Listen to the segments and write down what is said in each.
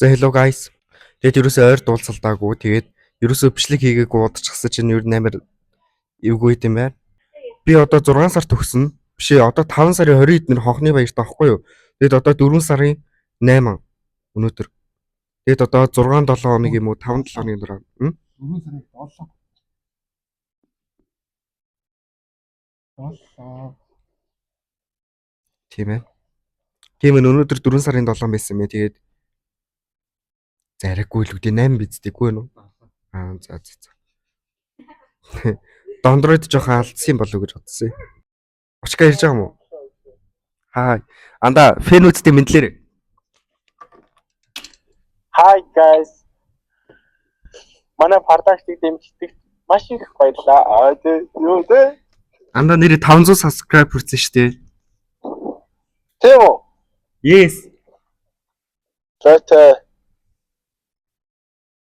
За, hello guys. Тэгээд ерөөсөө ойр дуулцалдаагүй. Тэгээд ерөөсөө бичлэг хийгээгүй удчихсан чинь ер нь амар эвгүй юм байна. Би одоо 6 сар төгснө. Биш ээ, одоо 5 сарын 20-нд нэр хонхны баяртай байхгүй юу? Тэгээд одоо 4 сарын 8 өнөөдөр. Тэгээд одоо 6 7 хоног юм уу, 5 7 хоногийн дараа. 4 сарын 7. 7. Тийм ээ. Тийм ээ, өнөөдөр 4 сарын 7 байсан юм ээ. Тэгээд зариггүй л үгүй, 8 биздэггүй нүү. Аа, за. Дондроид жоохон алдсан юм болов уу гэж бодсон юм. Учка ирж байгаа юм уу? Хай. Анда фэнүүдтэй мэдлээрэй. Hi guys. Манай продактыг дэмждэг маш их баярлалаа. Аа, тий, юу те? Анда нэрээ 500 subscribe хүрсэн шүү дээ. Тийм үү? Yes. За тэ.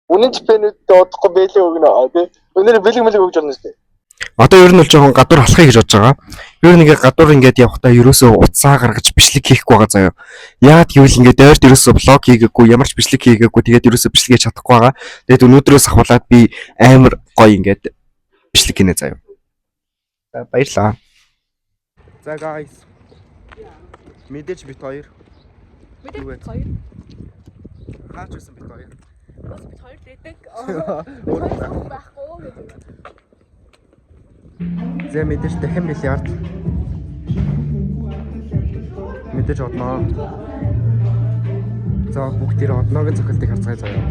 Үнэн ч пенүүдтэй удахгүй бэлэг өгнө. Аа, тий. Өнөр бэлэг мэлэг өгж болно шүү дээ. Одоо ер нь бол жоохон гадуур алхахыг гэж бодож байгаа. Ер нь ингээд гадуур ингээд явахдаа ерөөсөө утсаа гаргаж бичлэг хийхгүй байгаа заяа. Яагаад гэвэл ингээд ойрт ерөөсөө блог хийгээгүй, ямар ч бичлэг хийгээгүй, тэгээд ерөөсөө бичлэг хийж чадахгүй байгаа. Тэгээд өнөөдрөөс ахуулаад би амар гоё ингээд бичлэг хийнэ заяа. За, баярлаа. За guys. Мэдээж бит хоёр. Мэдээ Юу вэ? бит хоёр. Хаач байсан бит хоёр. Бас бит хоёр л байдаг. Хоёр хүн байхгүй гэж. За, мэдээж дахин бильярд. Мэдээж одноо. За, бүгд тэр одноогийн цохилтыг харцгаая заяа.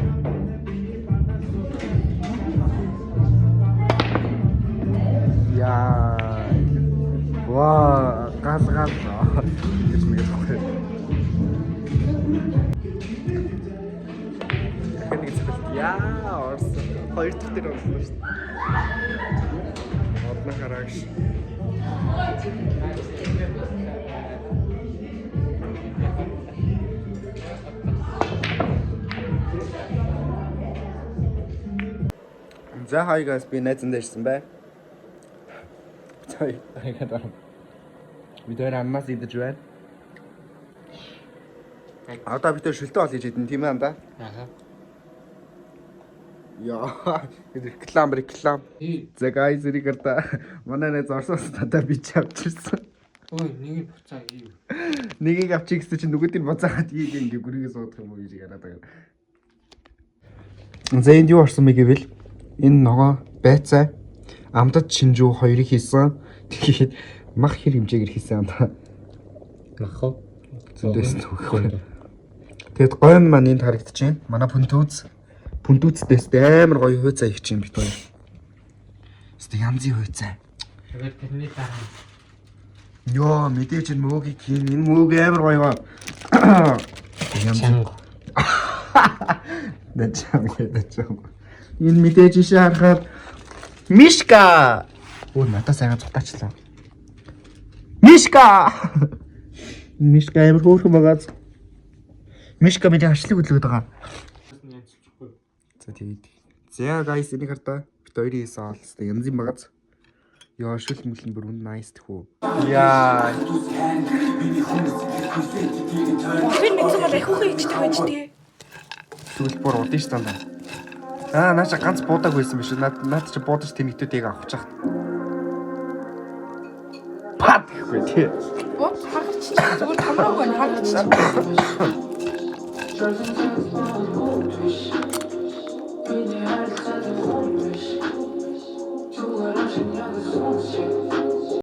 Яа. Ваа, гал гал гэж мэгэж байхгүй. Дахин нэг цохилт. Яа, орсон. Хоёр дахь дээр орлоо шүү дээ. Одноо хараагш. За, hi guys, би найзан дээр ирсэн бай. За, дахиад. Бид хоёр ананас идэж байна. Одоо бид хоёр шөлтөө ол хийж идэн, тийм ээ, анда? Аа. Яа, реклам, реклам. За guys, эрийг та манай найз Оросоос надад би чи авчирсан. Ой, нэг нь буцаа ий. Нэгийг авчих гэсэн чинь нөгөөдийг нь буцаагаад ийг ингээ гүрийгээ суудах юм уу гэж яриад байгаа. За, энд юу орсон бэ гэвэл энэ ногоо байцаа амтад шинжүү хоёрыг хийсэн. Тэгээд мах хэр хэмжээгээр хийсэн амтаа. Мах уу? Зөндөөс төгөхгүй. Тэгэд гойм маань энд харагдаж байна. Манай пүнтүүз. Пүнтүүцдээс амар гоё хууцаа их чинь бит хоёр. Хэвээ янзын хууцаа. Тэгээд тэрний дараа Йоо, мэдээж энэ мөөгийг хийн. Энэ мөөг амар гоё ба. Янз чанга. Дэчангүй, дэчангүй. Энэ мэдээж ишээ харахаар Мишка. Өө, надаас айгаа зутаачлаа. Мишка. Мишка амар хөөрхөн байгааз. Мишка миний хашлыг хөдөлгöd байгаа. Янзлахгүй. За, тэгээд. За guys, энийг хартаа. Бит хоёрын хийсэн хоол янзын багаз. Йоо, шүл мүлэн бүр үн nice тэхүү. Яа. Тэр нэгсэн бол ахиухан ичдэг байж тээ. Тэгвэл бүр удын ш дандаа. Аа, нааша ганц буудаг байсан биш үү? Наад чи буудаж тэмэгтүүдийг авах чах. Пат гэхгүй тий. Бод харгач чи зүгээр тамраг байна харгач чи.